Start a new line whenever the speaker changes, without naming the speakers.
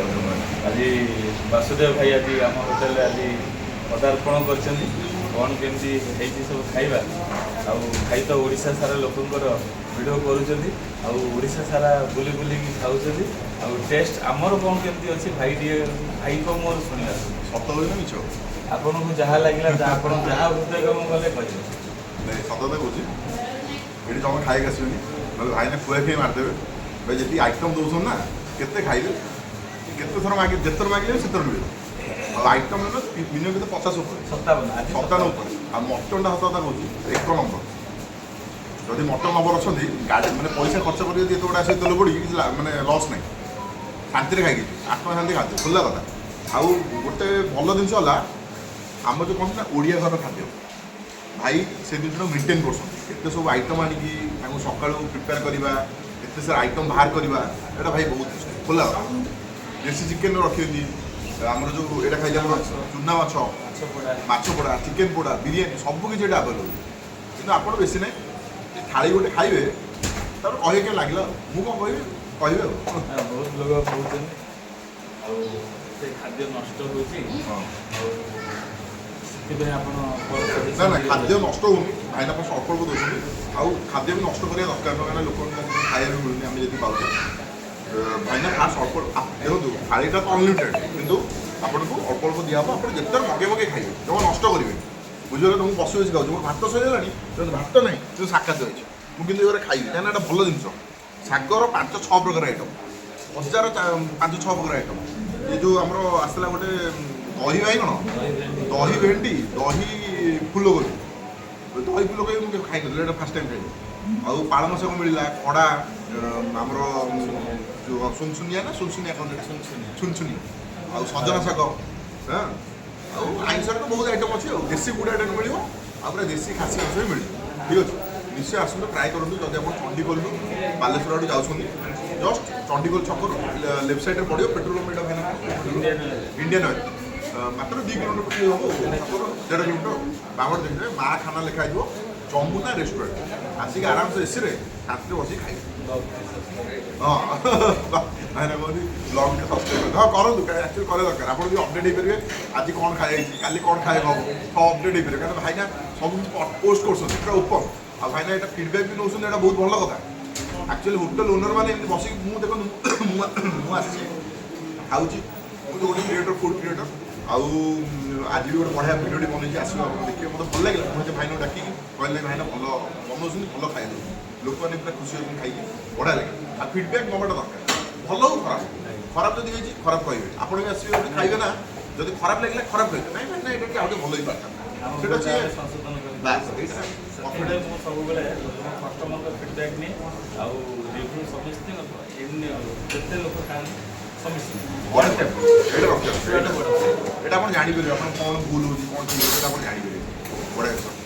ଧନ୍ୟବାଦ।
ଆଜି ବାସୁଦେବ ଭାଇ ଆଜି ଆମ ହୋଟେଲରେ ଆଜି ପଦାର୍ପଣ କରିଛନ୍ତି। କ'ଣ କେମିତି ହେଇଛି ସବୁ ଖାଇବା, ଆଉ ଭାଇ ତ ଓଡ଼ିଶା ସାରା ଲୋକଙ୍କର ଭିଡ଼ିଓ କରୁଛନ୍ତି ଆଉ ଓଡ଼ିଶା ସାରା ବୁଲି ବୁଲିକି ଖାଉଛନ୍ତି। ଆଉ ଟେଷ୍ଟ ଆମର କ'ଣ କେମିତି ଅଛି, ଭାଇ ଟିକେ ଭାଇଙ୍କ ମୋର ଶୁଣିବା।
ସତ କହିବି ନା ମିଛ?
ଆପଣଙ୍କୁ ଯାହା ଲାଗିଲା, ଆପଣ ଯାହା ହୃଦୟଗମ କଲେ କହିବେ।
ନାଇଁ, ସତ କଥା କହୁଛି। ଏଠି ଜମା ଖାଇକି ଆସିବେନି, ନହେଲେ ଭାଇନା ଖୁଆଇ ଖୁଆଇ ମାରିଦେବେ। ଭାଇ ଯେତିକି ଆଇଟମ୍ ଦେଉଛନ୍ତି ନା, କେତେ ଖାଇବେ? କେତେ ଥର ମାଗି, ଯେତେ ଥର ମାଗିଲେ ସେଥର ମିଳିବ। ଆଉ ଆଇଟମ୍ ମିନିମମ୍ କେତେ? 50 ଉପରେ।
57 ଆଜି।
57 ଉପରେ। ଆଉ ମଟନ୍ଟା ସତ କଥା କହୁଛି, ଏକ ନମ୍ବର। ଯଦି ମଟନ୍ ଲଭର ଅଛନ୍ତି, ଗାଡ଼ି ମାନେ ପଇସା ଖର୍ଚ୍ଚ କରି ଯଦି ଏତେ ଗୁଡ଼ା ଆସିବେ ତେଲ ପଡ଼ିକି, କିଛି ମାନେ ଲସ୍ ନାହିଁ। ଶାନ୍ତିରେ ଖାଇକି ଯିବେ, ଆତ୍ମା ଶାନ୍ତି ଖାଦ୍ୟ, ଖୋଲା କଥା। ଆଉ ଗୋଟେ ଭଲ ଜିନିଷ ହେଲା, ଆମ ଯେଉଁ କହନ୍ତି ନା ଓଡ଼ିଆ ଘର ଖାଦ୍ୟ, ଭାଇ ସେ ଜିନିଷଟା ମେଣ୍ଟେନ୍ କରୁଛନ୍ତି। ଏତେ ସବୁ ଆଇଟମ୍ ଆଣିକି ତାଙ୍କୁ ସକାଳୁ ପ୍ରିପେୟାର କରିବା, ଏତେ ସାରା ଆଇଟମ୍ ବାହାର କରିବା, ଏଇଟା ଭାଇ ବହୁତ ଖୋଲା କଥା। ଦେଶୀ ଚିକେନ୍ ରଖିଛନ୍ତି ଆମର, ଯେଉଁ ଏଇଟା ଖାଇଲେ ଆମର ଚୁନା ମାଛ,
ମାଛ ପୋଡ଼ା।
ମାଛ ପୋଡ଼ା, ଚିକେନ୍ ପୋଡ଼ା, ବିରିୟାନୀ, ସବୁ କିଛି ଏଇଟା ଆଭେଲେବଲ୍। କିନ୍ତୁ ଆପଣ ବେଶୀ ନାହିଁ, ଏ ଥାଳି ଗୋଟେ ଖାଇବେ, ତାପରେ କହିବେ କେମିତି ଲାଗିଲା। ଆଉ ମୁଁ କ'ଣ କହିବି? କହିବେ ଆଉ।
ହଁ, ବହୁତ ଲୋକ କହୁଛନ୍ତି ଆଉ ସେ ଖାଦ୍ୟ ନଷ୍ଟ ହେଉଛି। ଆଉ ସେଥିପାଇଁ ଆପଣ କ'ଣ
ନା ନା
suggestion
ଖାଦ୍ୟ ନଷ୍ଟ ହେଉନି। ଭାଇନା ଆପଣ ଅଳ୍ପ ଅଳ୍ପ ଦେଉଛନ୍ତି। ଆଉ ଖାଦ୍ୟ ବି ନଷ୍ଟ କରିବା ଦରକାର ନୁହଁ, କାହିଁକିନା ଲୋକଙ୍କୁ ଖାଇବା ବି ମିଳୁନି ଆମେ ଯଦି ପାଉଛେ। ଭାଇନା ଫାଷ୍ଟ ଅଳ୍ପ ଦେଖନ୍ତୁ, ଥାଳିଟା ତ ଅନଲିମିଟେଡ଼, କିନ୍ତୁ ଆପଣଙ୍କୁ ଅଳ୍ପ ଅଳ୍ପ ଦିଆହେବ। ଆପଣ ଯେତେ ମଗେଇ ମଗେଇ ଖାଇବେ, ଜମା ନଷ୍ଟ କରିବେନି। ବୁଝିଗଲେ ତ? ମୁଁ ବସି ବସି ଖାଉଛି। ମୋର ଭାତ ସରିଗଲାଣି, କିନ୍ତୁ ଭାତ ନାହିଁ, କିନ୍ତୁ ଶାଗ ଖାଦ୍ୟ ଅଛି। ମୁଁ କିନ୍ତୁ ଏଗୁଡ଼ା ଖାଇବି, କାହିଁକିନା ଏଇଟା ଭଲ ଜିନିଷ। ଶାଗର ପାଞ୍ଚ ଛଅ ପ୍ରକାର ଆଇଟମ୍, ଭଜାର ପାଞ୍ଚ ଛଅ ପ୍ରକାର ଆଇଟମ୍। ଏ ଯେଉଁ ଆମର ଆସିଲା ଗୋଟେ ଦହି ବାଇଗଣ,
ଦହି ଭେଣ୍ଡି।
ଦହି ଭେଣ୍ଡି, ଦହି ଫୁଲକୋବି। ଦହି ଫୁଲକୋବି ମୁଁ କେବେ ଖାଇନଥିଲି, ଏଇଟା ଫାର୍ଷ୍ଟ ଟାଇମ୍ ଖାଇଲି। ଆଉ ପାଳଙ୍ଗ ଶାଗ ମିଳିଲା, ଖଡ଼ା, ଆମର ଯେଉଁ ସୁନସୁନିଆ ନା ସୁନସୁନିଆ କହନ୍ତି ଏଇଟା?
ସୁନସୁନିଆ।
ଛୁନଛୁନି ଆଉ ସଜନା ଶାଗ। ହଁ, ଆଉ ଆଇଁଷରେ ତ ବହୁତ ଆଇଟମ୍ ଅଛି। ଆଉ ଦେଶୀ କୁକୁଡ଼ା ଆଇଟମ୍ ମିଳିବ, ଆଉ ପୁରା ଦେଶୀ ଖାସି ମାଂସ ବି ମିଳିବ। ଠିକ୍ ଅଛି, ନିଶ୍ଚୟ ଆସନ୍ତୁ, ଟ୍ରାଏ କରନ୍ତୁ। ଯଦି ଆପଣ ଚଣ୍ଡିଖୋଲରୁ ବାଲେଶ୍ୱର ଆଡ଼ୁ ଯାଉଛନ୍ତି, ଜଷ୍ଟ ଚଣ୍ଡିଖୋଲ ଛକରୁ ଲେଫ୍ଟ ସାଇଡ଼୍ରେ ପଡ଼ିବ ପେଟ୍ରୋଲ ପମ୍ପ। ଏଇଟା ଭାଇନା?
Indian oil.
Indian oil ମାତ୍ର 2 କିଲୋମିଟର ହେବ, ଛକରୁ 1.5 କିଲୋମିଟର। ବାମରେ ଦେଖିଦେବେ ମା ଖାନା ଲେଖା ହେଇଥିବ, ଯମୁନା ରେଷ୍ଟୁରାଣ୍ଟ। ଆସିକି ଆରାମସେ ଏସିରେ ଶାନ୍ତିରେ ବସିକି ଖାଇବେ। ହଁ, ଭାଇନା କୁହନ୍ତି ବ୍ଲଗ୍ ଟିକେ ସବସ୍କ୍ରାଇବ୍। ହଁ, କରନ୍ତୁ। ଆକ୍ଚୁଆଲି କରିବା ଦରକାର। ଆପଣ ବି ଅପଡ଼େଟ୍ ହେଇପାରିବେ, ଆଜି କ'ଣ ଖାଇବା ହେଇଛି, କାଲି କ'ଣ ଖାଇବାକୁ ହେବ, ସବୁ ଅପଡ଼େଟ୍ ହେଇପାରିବେ। କାରଣ ଭାଇନା ସବୁ କିଛି ପୋଷ୍ଟ କରୁଛନ୍ତି ପୁରା ଓପନ୍। ଆଉ ଭାଇନା ଏଇଟା ଫିଡ଼ବ୍ୟାକ୍ ବି ନେଉଛନ୍ତି, ଏଇଟା ବହୁତ ଭଲ କଥା। ଆକ୍ଚୁଆଲି ହୋଟେଲ ଓନର୍ ମାନେ ଏମିତି ବସିକି, ମୁଁ ଦେଖନ୍ତୁ, ମୁଁ ଆସିଛି, ଖାଉଛି। ମୁଁ ତ ଗୋଟେ କ୍ରିଏଟର୍, ଫୁଡ଼୍ କ୍ରିଏଟର୍। ଆଉ ଆଜି ବି ଗୋଟେ ବଢ଼ିଆ ଭିଡ଼ିଓଟି ବନେଇଛି, ଆସିବ, ଆପଣ ଦେଖିବେ। ମୋତେ ଭଲ ଲାଗିଲା। ମୁଁ ସେ ଭାଇନାକୁ ଡାକିକି କହିଲେ, ଭାଇନା ଭଲ ବନଉଛନ୍ତି, ଭଲ ଖାଇବା ଦେଉଛନ୍ତି, ଲୋକମାନେ ପୁରା ଖୁସି ହେଉଛନ୍ତି ଖାଇକି, ବଢ଼ିଆ ଲାଗେ। ଆଉ ଫିଡ଼ବ୍ୟାକ୍ ନେବାଟା ଦରକାର, ଭଲ ହଉ ଖରାପ ହଉ। ଖରାପ ଯଦି ହେଇଛି, ଖରାପ କହିବେ। ଆପଣ ବି ଆସିବେ ଗୋଟେ ଖାଇବେ ନା, ଯଦି ଖରାପ ଲାଗିଲା ଖରାପ କହିବେ, ନାଇଁ ନାଇଁ ନାଇଁ, ଏଇଟା ଟିକେ ଆଉ ଟିକେ ଭଲ ହେଇପାରିଥାନ୍ତା।
ଆମ
ସେଇଟା
ଭୁଲଟା
ସିଏ
ଆମେ ସଂଶୋଧନ କରିବୁ।
ବାସ୍, ଏଇଟା।
ସେଥିପାଇଁ ମୁଁ ସବୁବେଳେ କଷ୍ଟମରଙ୍କ ଫିଡ଼ବ୍ୟାକ୍ ନିଏ ଆଉ ରିଭ୍ୟୁ ସମସ୍ତଙ୍କ, ଏମିତି ଯେତେ ଲୋକ ଖାଆନ୍ତି ସମସ୍ତଙ୍କୁ।
ବଢ଼ିଆ, ଏଇଟା ରଖିବା।
ଏଇଟା ବଢ଼ିଆ।
ଏଇଟା ଆପଣ ଜାଣିପାରିବେ, ଆପଣ କ'ଣ ଭୁଲ ହେଉଛି, କ'ଣ ଠିକ୍ ହେଉଛି, ଏଇଟା ଆପଣ ଜାଣିପାରିବେ। ବଢ଼ିଆ ଜିନିଷ।